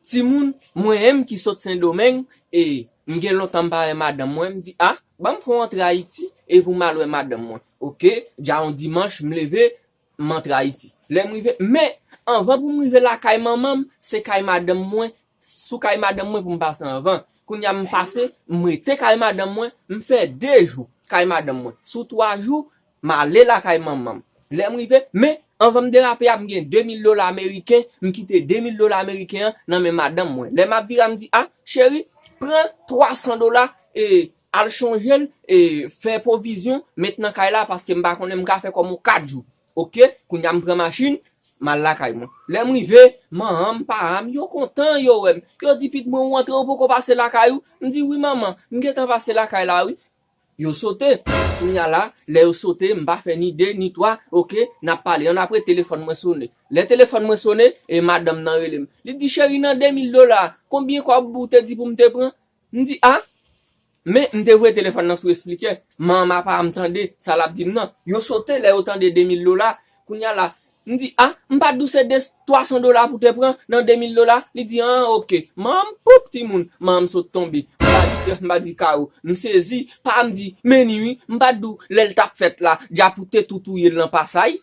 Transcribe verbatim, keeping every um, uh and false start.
Timoun, mwen menm ki sot Sendomeng, e m gen lontan m pa wè madanm mwen, m di, a, ban m fè yon antre Ayiti, e pou m al wè madanm mwen. Oke, dja yon dimanch, m leve, m antre Ayiti. Lè m rive, men, anvan pou m rive lakay manman m, se kay madanm mwen, sou kay madanm mwen pou m pase anvan. Kounye a m pase, m rete kay madanm mwen, m fè de jou kay madanm mwen. Sou twa jou, m ale lakay manman m. Lè m rive, men, anvan m derape a, m gen de mil dola ameriken, m kite de mil dola ameriken an nan men madanm mwen. Lè m ap vire a, m di, a, cheri, pran twa san dola, e al chanje l, e fè pwovizyon, met nan kay la, paske m pa konnen m ka fè kòman kat jou. Oke, kounye a m pran machin, m al lakay mwen. Lè m rive, manman m, paran m, yo kontan, yo wè m. Yo di, pit mwen, ou antre, ou poko pase lakay ou? M di, wi, manman, m gentan pase lakay la, wi. Yo sote. Kounye a la, lè yo sote, m pa fè ni de, ni twa, oke, n ap pale. Annapre, telefòn mwen sone. Lè telefòn mwen sone, e madanm nan rele m. Li di, cheri, nan de mil dola, konbyen kòb ou te di pou m te pran? M di, a, men m te voye telefòn nan sou esplike. Manman pa m tande sa l ap di m nan. Yo sote lè yo tande de mil dola. Kounye a la, m di, a, m pa t di w se de, twa san dola pou te pran nan de mil dola? Li di, an, oke. Manman m, poup, timoun, manman m sot tonbe. M pa di tèf, m pa di kawo. M sezi, pa m di, men ni wi, m pa t di w lè l t ap fèt la, djapou te tou touye l nan pasay.